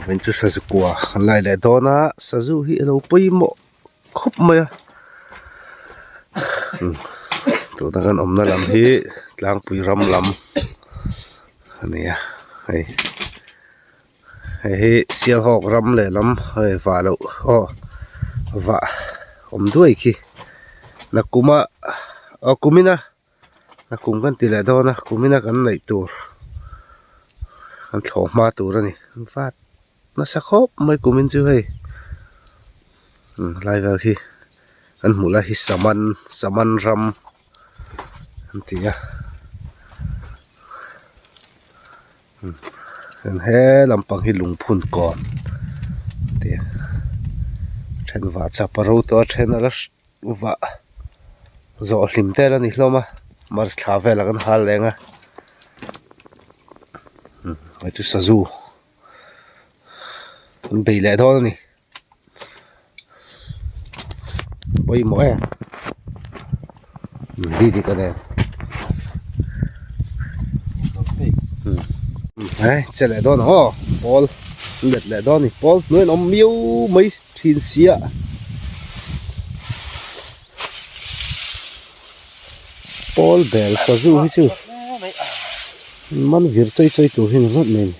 Vawiin chu sazu kua an lai leh dawn a sazu hi a lo pawimawh khawp mai a tuna kan awmna lam hi tlangpui ram lam a ni a hei hei hi sialhawk ram lehlam hei vah loh aw vah awm duai khi nakuma aw kumina. A kum kan ti leh dawn a kumina kan neih tur kan thlawh hma tur a ni vat nasa khawp mai kumin chu hei lai vel hi kan hmuh lai hi saman saman ram an ti a he lampang hi lungphun kawn an ti a then vah chap a ro tawh a then a la vah zawh hlim te la ni hlawm a march thla velah kan hal leng a hei chu sazu an bei leh dawn a ni pawimawh em di dik a nen hei che leh dawn ang aw pawl an let leh dawn a ni pawl hnuai an awm miau mai thin sia. Pawl bel sazu hi chu man vir chei chei tur hi ni hlawt mai a ni.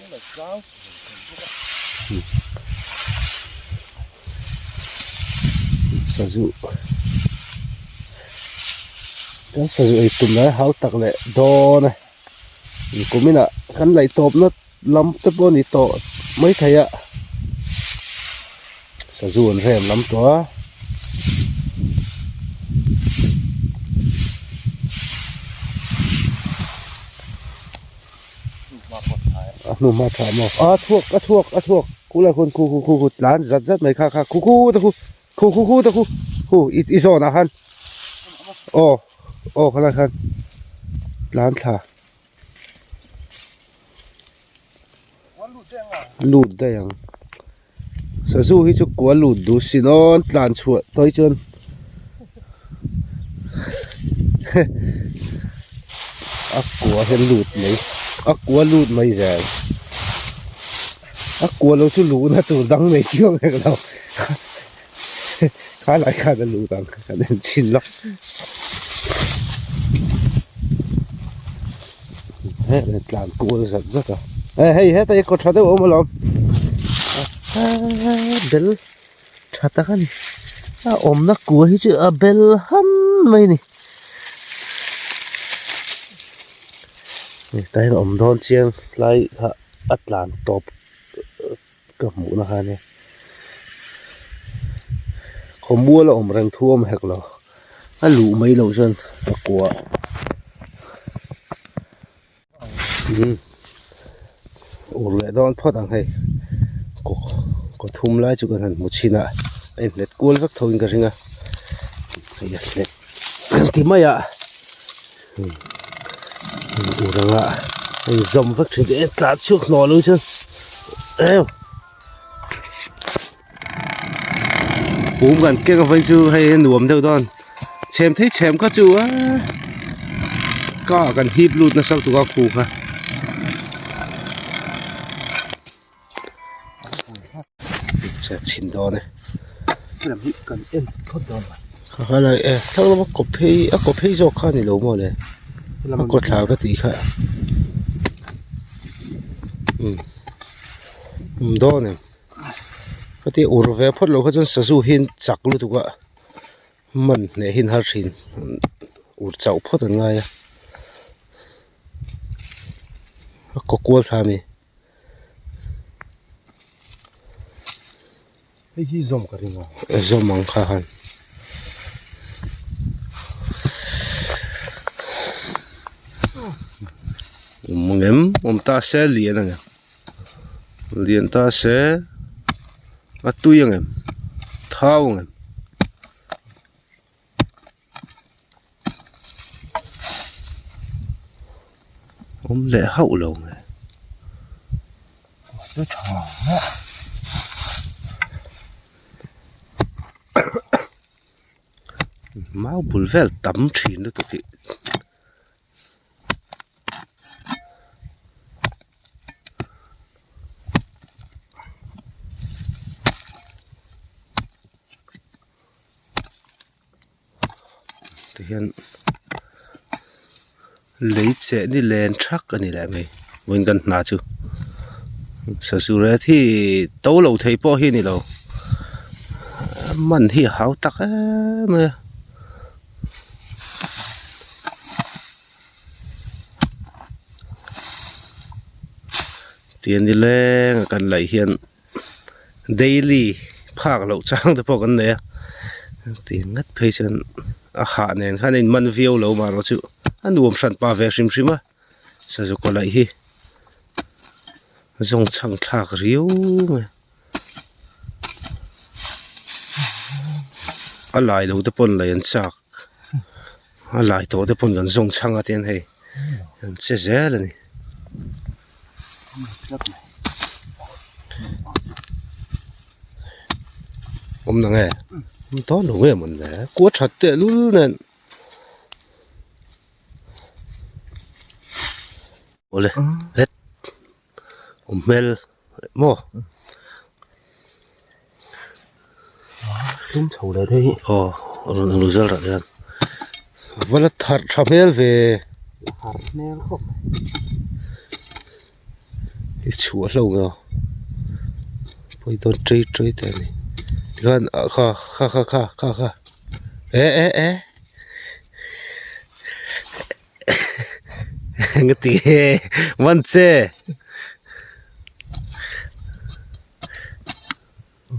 Sazu kan sazu ei tum lai hau tak leh dawn a kuminah kan laih tawpna lam te pawh a ni tawh maithei a sazu an rem lam tawh a. A hnu hma tha maw a chhuak a chhuak a chhuak khulai khawn khu khu khu khu tlan zat zat mai kha kha khu khu te khu khu khu khu te khu khu i i zawnah khan aw aw khalai khan tlan thla. Lut daih ang sazu hi chu kua lut duh si nawn tlan chhuah tawi chuan a kua hian lut mai a kua lut mai zel a kua lo chu luhna tur dang nei chiang vek lo kha lai khan a lut ang kan en chhin lawk. He tlan kual zat zat a eh hei heta hi kaw tha deuh a awm alawm bel tha tak a ni a awmna kua hi chu a bel han mai a ni tah hian a awm dawn chiang tlai kha a tlan tawp. Ka hmuhna kha ania khawmual a awm reng thu a awm hek lo a luh mai loh chuan a kua umm ur leh dawn phawt ang hei kaw kaw thum lai chu kan han hmu chhin a a inhlet kual vek tho in ka ring a hei a hlet ti mai a ur anga a inzawm vek thin e tlan chhuak hnawh lo chuan eu pum kan keng avai chu hei a nuam deuh dawn chhem thei chhem kha chu a ka kan hip lut nasa lutuk a khu kha. Chhin dawn e lam hi kan en phawt dawn a kha lai e thlang lama kaw phei a kaw phei zawk kha a ni lo maw le a kaw thla ka tih kha umm awm dawn em ka ti ur ve phawt loh kha chuan sazu hi an chak lutuk a man hneh hi an har thin ur chauh phawt an ngai a a kaw kual thla a ni. Hei hi zawm ka ring a. Zawm ang kha han. Awm ngem awm ta se lian ang em lian ta se a tui ang em thau ang em. Awm leh hauh lo nge. Mau bul vel tam thin lutuk hi. Tihian lei cheh ni len thak a ni leh mai vawiin kan hna chu sazu ret hi to lo thei pawh hi a ni lo man hi a hau tak em mai a. Tiang nileng a kan laih hian daily phak loh chang te pawh kan nei a tiang ngat phei chuan a hah nen khan a in man viau lo marawh chu a nuam hran pah ve hrim hrim a sazu kaw laih hi zawng chhang thlak riau mai a a lai lo te pawn lei an chak a lai tawh te pawn kan zawng chhang a tiang hei an che zel a ni. Awm na nge awm dawn lo nge mawn le kua that teh lul nen awle het awm hmel maw tlum chho leh daih hi aw rawn ru zel rah hian va la tharh tha hmel ve harh hmel khawp mai i chhuah hlauh nge aw pawi dawn tei tei te a ni tikhan ah kha kha kha kha kha kha eh eh eh. Nga ti nge man che.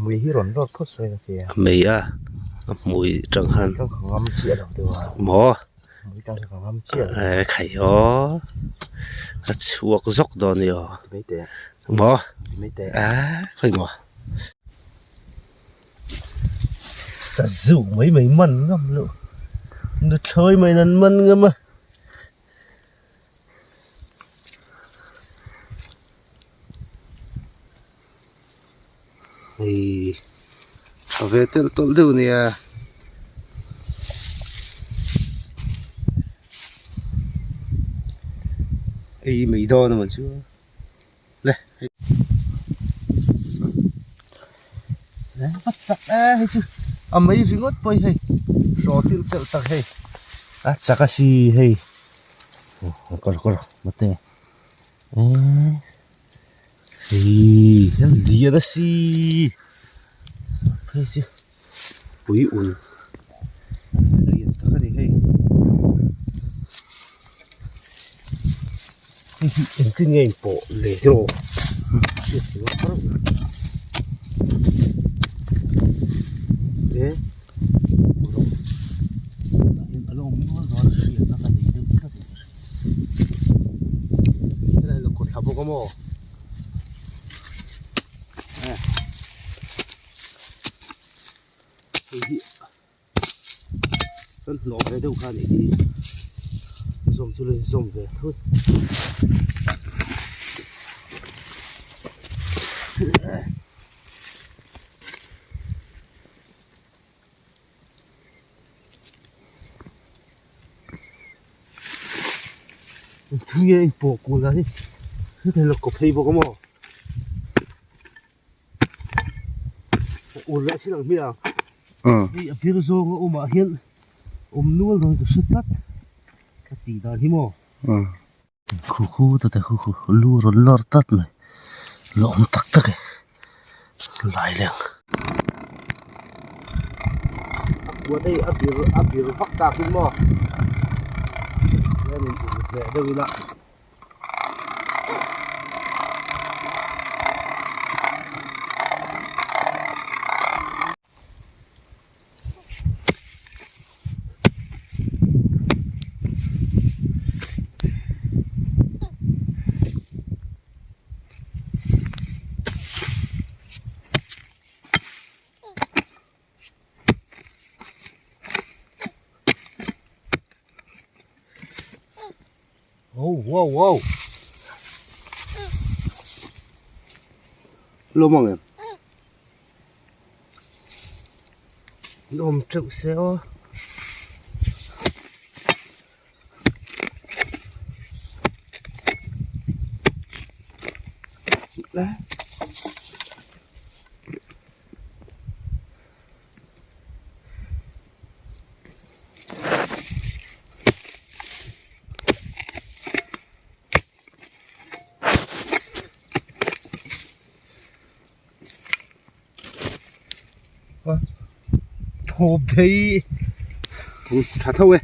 Mui hi rawn lawt phawt sawi ka tia. Mei a a hmui tang khan. Tang ka ngam chiah lo deuh a. Maw. Mui tang ka ngam chiah lo. Eh khai aw. A chhuak zawk dawn ni aw. Ti mai teh. Maw. Ti mai teh. Ah khawi maw. Sazu mai mai man ngam loh nuthlawi mai nan man ngam a. Hei tha ve telh tawlh deuh a nia. Ei mai dawn a maw chu. Le hei a chak e hei chu a mei ringawt pawh hi hei hraw tilh telh tak hei a chak a si hei kawr kawr mate eee hei a lian a si hei chu pui ul lian tak a ni hei. Hei hi engtin nge inpawh le tiraw hriat theih a har ber e tah hian a lo awm nual dawn a hriatna ka nei deuh tlat in ka hria helai lo kawt thla bawk a maw hei hi. Kan hnawh ve deuh kha a nih hi zawm chu lo inzawm ve tho engtin nge a inpawh kual dan hi heti hian a kaw phei bawk a maw. Ur leh sin ang hmiang hei a bir zawnga awmah hian awm nual dawn ka hre tlat ka tih dan hi maw khu khu ta te khu khu lu rawn lawr tlat mai la awm tak tak e lai leng a kua te hi a bir a bir vak tak in maw hian in ur leh deuh ila. Oh, wow, wow. Lawm ang em? Lawm teuh se aw. Thawp thei tha tho e.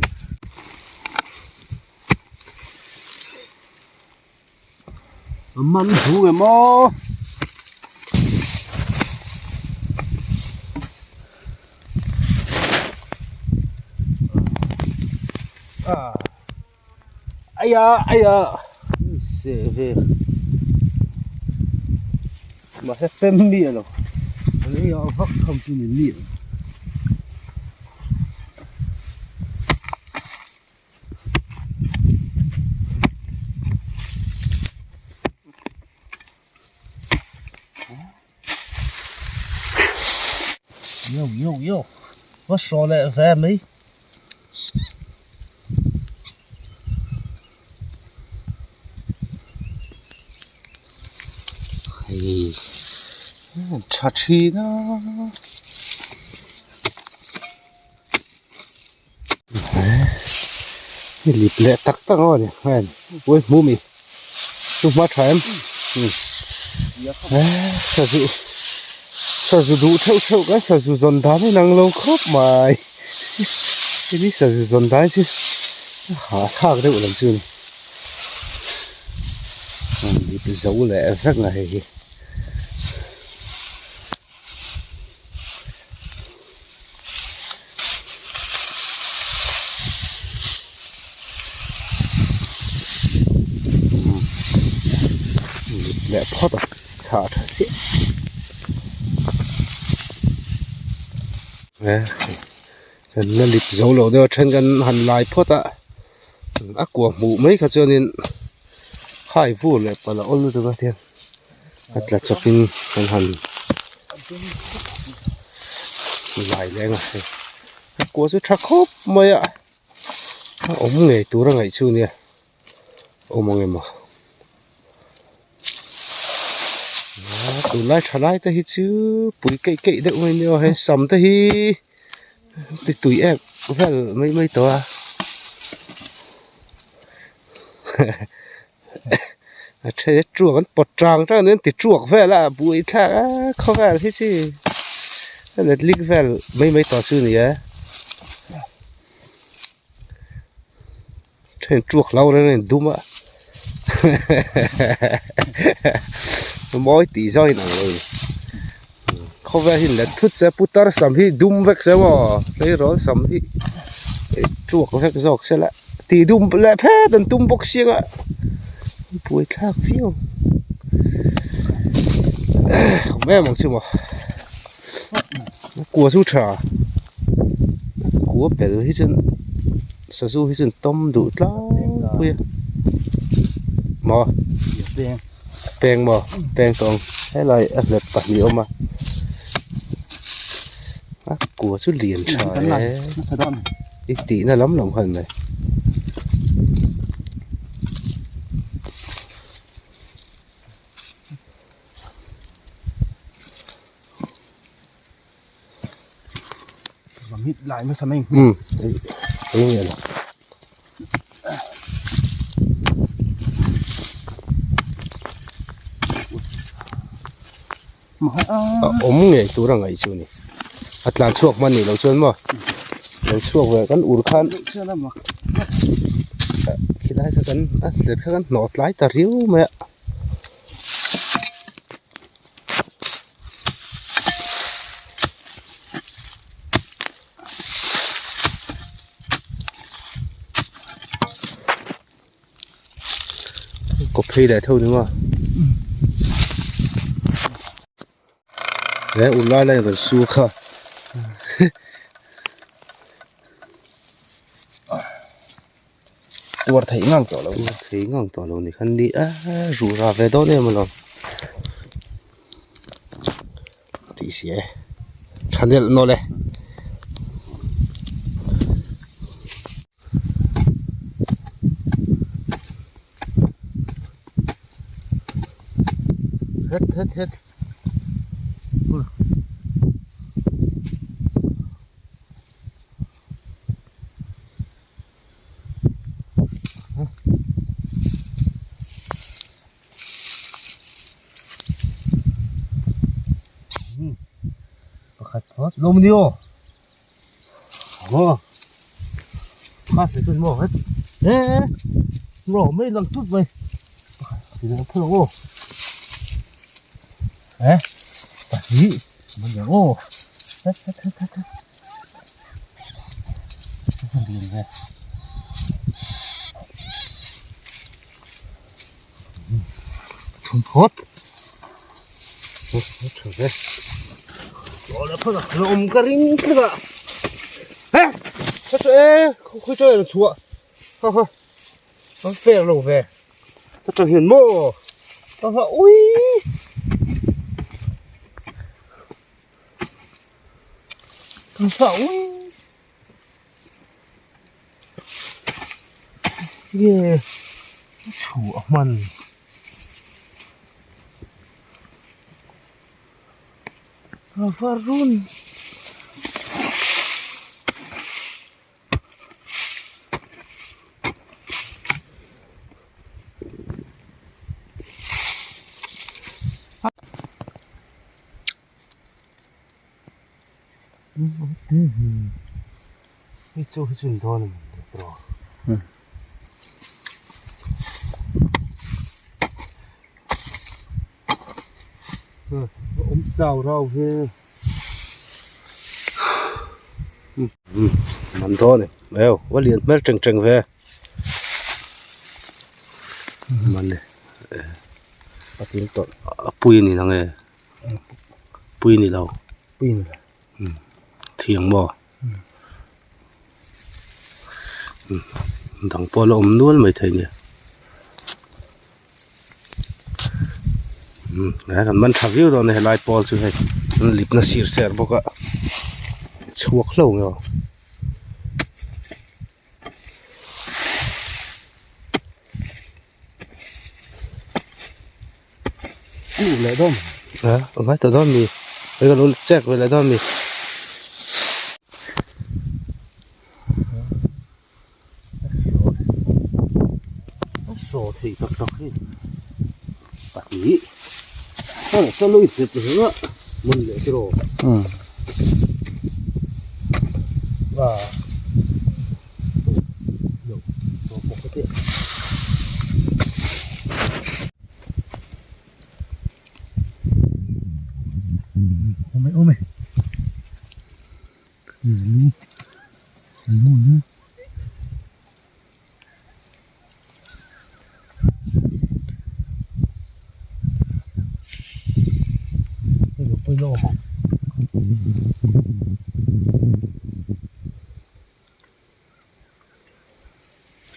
A man hu em aw. Ah. Aya aya se ve mahse fem mi alo ani a vak tham chu ni mi Yo yo yo va saw leh ve mai. Hei tha thin a. Hei lip leh tak tak a ni heng ui hmu mi chu hma tha em sazu sazu duh theuh theuh kan sazu zawn dan hi nang lo khawp mai hemi sazu zawn dan hi chu a hahthlak deuh lam chu a ni lip zo leh vek a hei hi. Leh phawt a chhah tha chiah kan la lip zo lo deuh a then kan han lai phawt a a kua hmuh mai kha chuanin hai vur leh palh a awl lutuk a tiang. A tla chawpin kan han lai leng a hei a kua chu tha khawp mai a a awm ngei tur a ngaih chu nia awm ang emaw tunlai tha lai te hi chu pui keih keih deuh mai nia hei sam te hi ti tui em vel mai mai tawh a. A then hi truak an pawt tang tang a ni an ti truak vel a buai thlak a khawvel hi chi a letling vel mai mai tawh chu a ni e then truak hlau reng a in dum a mawi tih zawng in ang lo a ni khawvel hi let thut se putar sam hi dum vek se maw tleirawl sam hi truak vek zawk se la. Tih dum leh phet an tum bawk si anga buai thlak viau awm em ang chu maw kua chu tha kua bel hi chuan sazu hi chuan tawm duh tlangpui a maw peng maw peng tawng helai a hlep pahnih a awm a a kua chu lian tha e. I tihna lam lam khan mai. Lai hmasa mai. Um. Eng nge lo. A awm ngei tur a ngaih chu a ni a tlan chhuak hman nih loh chuan maw lo chhuak ve kan ur khan khilai kha kan a hlet kha kan hnawh tlai ta riau mai a. Kawp phei leh tho ni maw he u lai lai rawn su kha tuar theih ngang tawh lo tuar theih ngang tawh lo ni khan ni a ruh rah ve dawn em alawm tih si e thanel nawlh e. Het het het pakhat phawt lawm ni aw. Maw Kha hle chuan maw het e maw mai lang tut mai Pakhat phawt ang aw e pahnih man ang aw het het het het het lian ve Thum phawt tha ve awle phawt a la awm ka ring tlat a he tha tha e khawi tawh eng chhuah ha ha a fair lo ve ta tang hian maw ha ha ui ha ui. Nge chhuah a hman a var run. Hei chu hi chu in dawn a ni tawh awm chau rau ve man dawn e eo va lian hmel teng teng ve man e a pui a ni nang e. Pui ni lo. Pui ni lo. Um thiang maw? Um dang pawh a la awm nual mai thei nia. Um he kan man tha viau dawn a helai pawl chu hei an lipna sir ser bawk a chhuak hlo nge aw. U leh dawn a a ngai ta dawn mi hei ka lo check ve leh dawn mi. A saw thei tak tak hei pahnih a chuan lo inhnep leh a hmun leh chu rawh a. Awm e awm e lu lu lu hei lo pawhin a awm ang.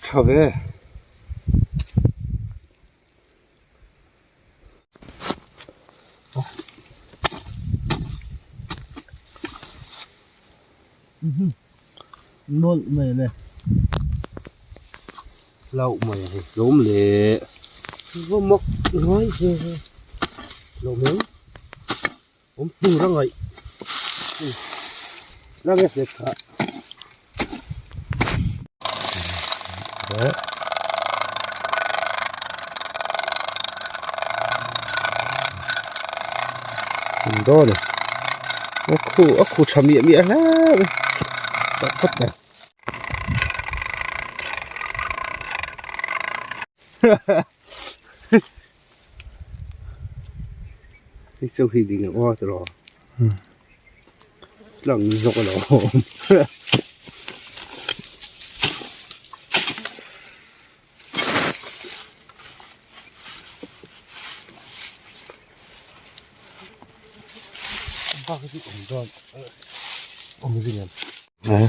Tha ve. Nawlh mai le. Hlauh mai a hei tlawm leh va mak ngai ve ve. Hlauh mai. Awm tur a ngaih lang e hlet kha. An dawn e a khu a khu tha miah miah hle mai tak phawt mai. Hei chu hi ding aw tiraw tlang zawk alo awm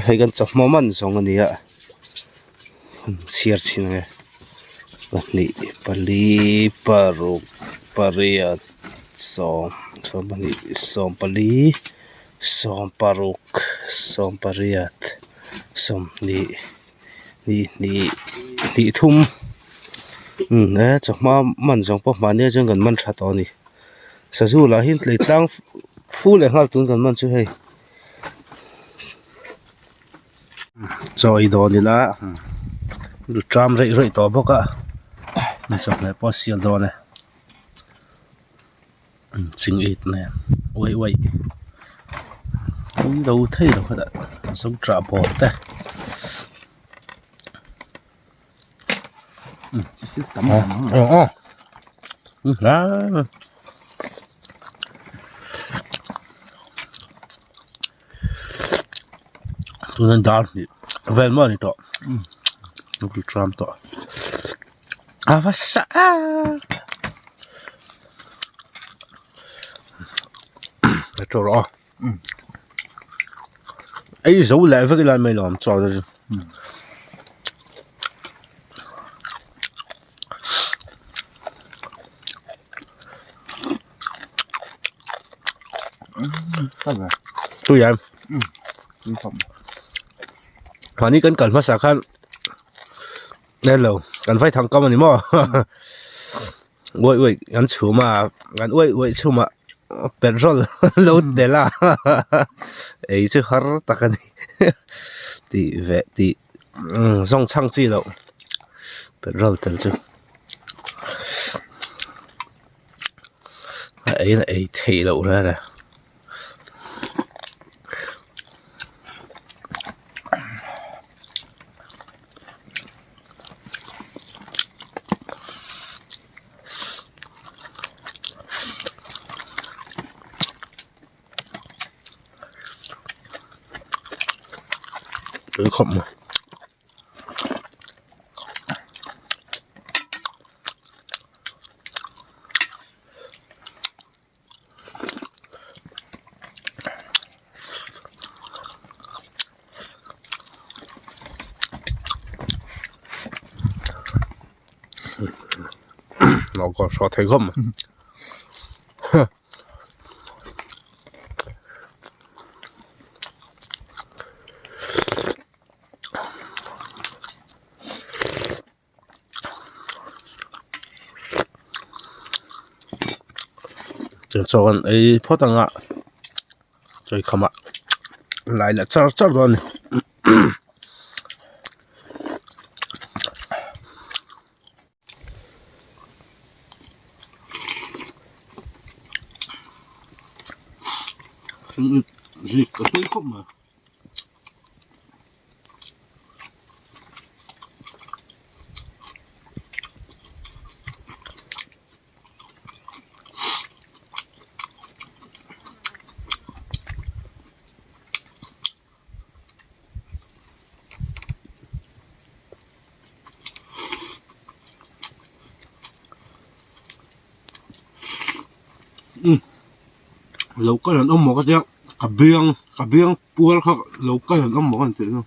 hei kan chawhma man zawng a ni a chhiar chhin ang e pahnih pali paruk pariat sawm sawm pahnih sawm pali sawm paruk sawm pariat sawmhnih hnih hnih hnih thum umm he chawhma man zawng pawh mahni chuan kan man tha tawh a ni sazu lah hi tlei tlang fu leh nghal tun kan man chu hei. Chaw ei dawn ila lu ṭam reih reih tawh bawk a chawhmeh pawh a sial dawn e ching it nen uai uai an lo thei lo kha tah. Zungṭah bawr te. Tuna dar hnih vel maw a ni tawh tram tawh a va sa a tawh rawh aw. Ei zo leh vek ila mai lo ang chaw te chu. Tui em? Mahni kan kal hmasa khan en lo kan vai thang kam a ni maw uaih uaih kan chhum a kan uaih uaih chhum a petrol lo tel a ei chu har tak a ni tih ve tih zawng chhang chi loh petrol tel chu a ei in a ei theih loh reng a. Tui khawp mai. Nó có sao thấy không? Chaw kan ei phawt ang a chawi kham ah lai leh char char dawn a ni. Zik a tui khawp mai. Lo kal an awm maw ka tia ka biang ka biang puar kha lo kal an awm maw ka ni tih chu.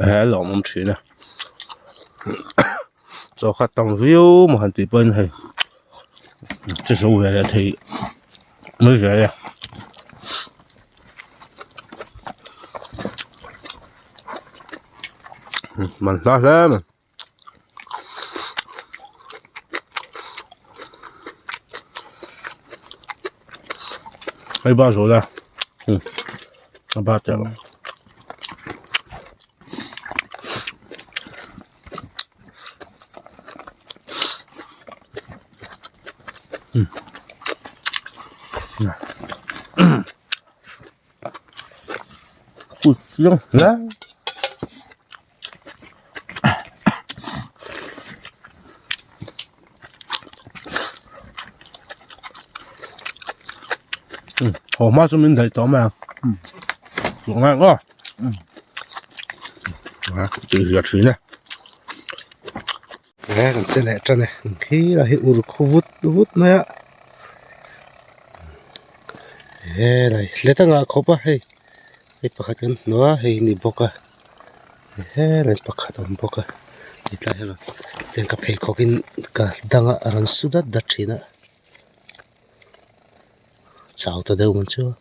He lawmawm thin a chaw kha tam viau maw han tih pawhin hei che zo ve leh thei mai zel e. Man hla hle mai. Hei ba zo la a ba te Ui chiang hle. Haw hma chu min daih tawh mai a duh ngai aw tih hliah thin e he kan che leh tan e khi lai hi ur khaw vut vut mai a helai hlet a ngah khawp a hei hei pakhat kan hmu a hei ni bawk a helai pakhat a awm bawk a hetlai hi rawn ka pheikhawk in ka dang a rawn su dat dat thin a chau ta deuh ang chu a.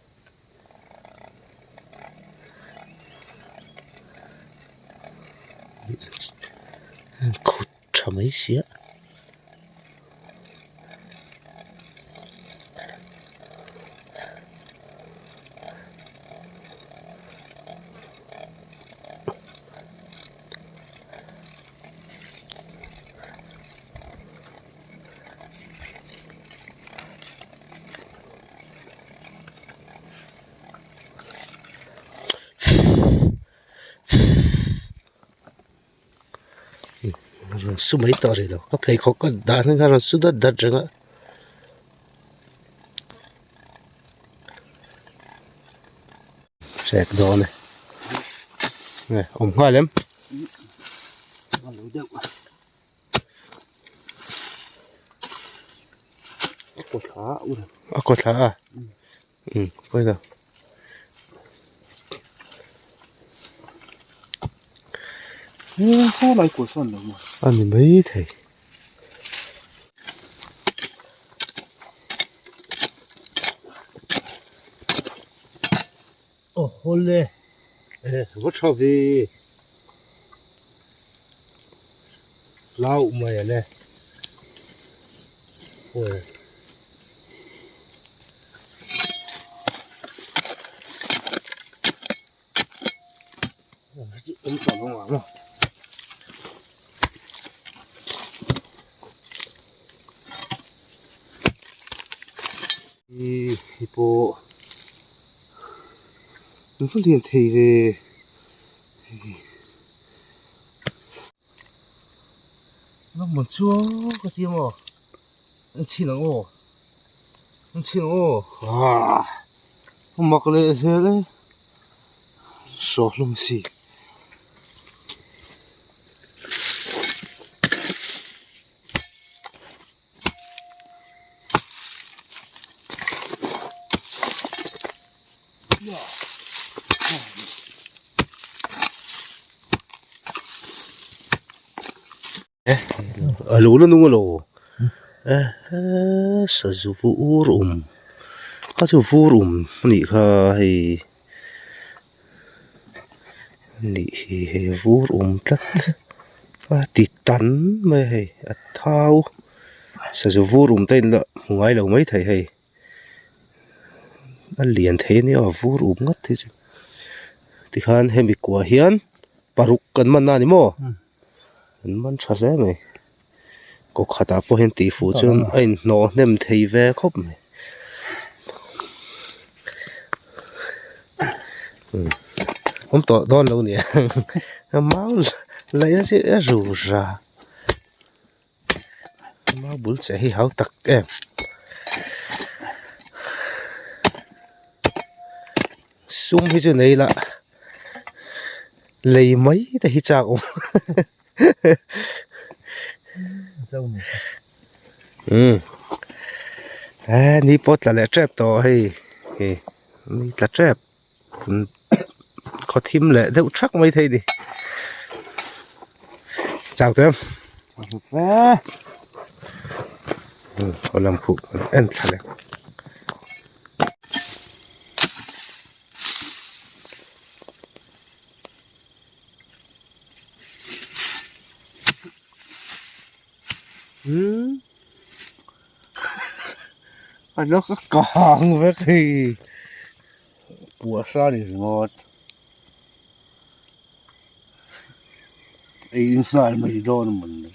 Khut tha mai sia. Rawn su mai tawh rih lo ka pheikhawk ka dah hnu hian rawn su dat dat reng a. Hrek dawn e nge awm nghal em. A kaw thla a umm pawi lo. A ni mai thei. Aw hawle e va tha ve lau mai a le aw. Hei pawh an va lian thei ve lamah chuan ka ti ang aw an chhin ang aw an chhin ang aw ah a mak leh zel e saw hlawm si. A lo la nung alo eh sazu vur um kha chu vur um a nih kha hei a nih hi hei vur um tlat a ti tan mai a hei a thau sazu vur um te in la hmu ngai lo maithei hei. A lian thei ania aw vur up ngawt hi chu tikhan hemi kuah hian paruk kan man a ni maw an man tha hle mai kaw khatah pawh hian tih fuh chuan a inhnawh hnem thei ve khawp mai awm tawh dawn lo nia mau laih a chi a ru ra. Mau bul che hi hau tak em sum hi chu nei la lei mai te hi chak awm umm e ni pawh tla leh tep tawh hei ni tla tep. Khaw thim leh deuh thak mai thei ni chau tawh em khaw lam khuh en thla leh. Hmm. A lo ka kang vek hei. Puah hra ni ringawt. Ei nghal mai dawn a mawn le.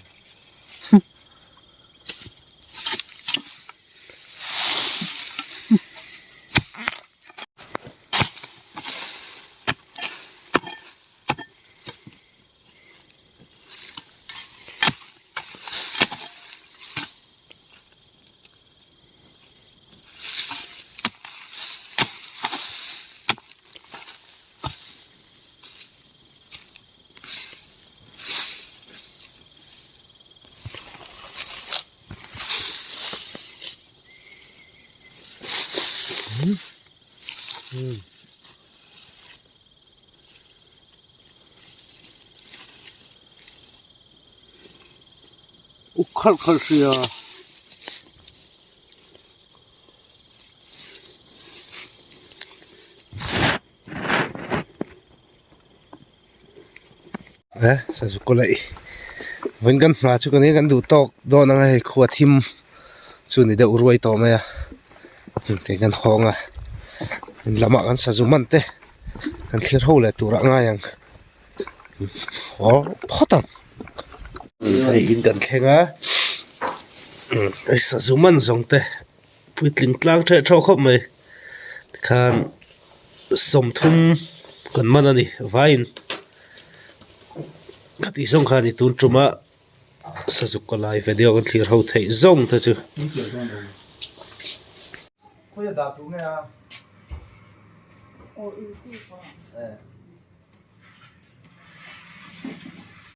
Uk khalh khalh hria. Eh sazu kaw laih vawiin kan hna chu kan kan duh tawk dawn ang a hei khua thim chu ni deuh ruai tawh mai a heng kan hawng a in lamah kan sazu man te kan thlir ho leh turah ngai ang haw phawt ang hei in kan thleng a sazu man zawng te puitling tlang ṭheh ṭhawh khawp mai tikhan 30 kan man a ni vaiin ka tih zawng kha a ni tun ṭuma sazuk ka lai video kan thlir ho theih zawng te chu.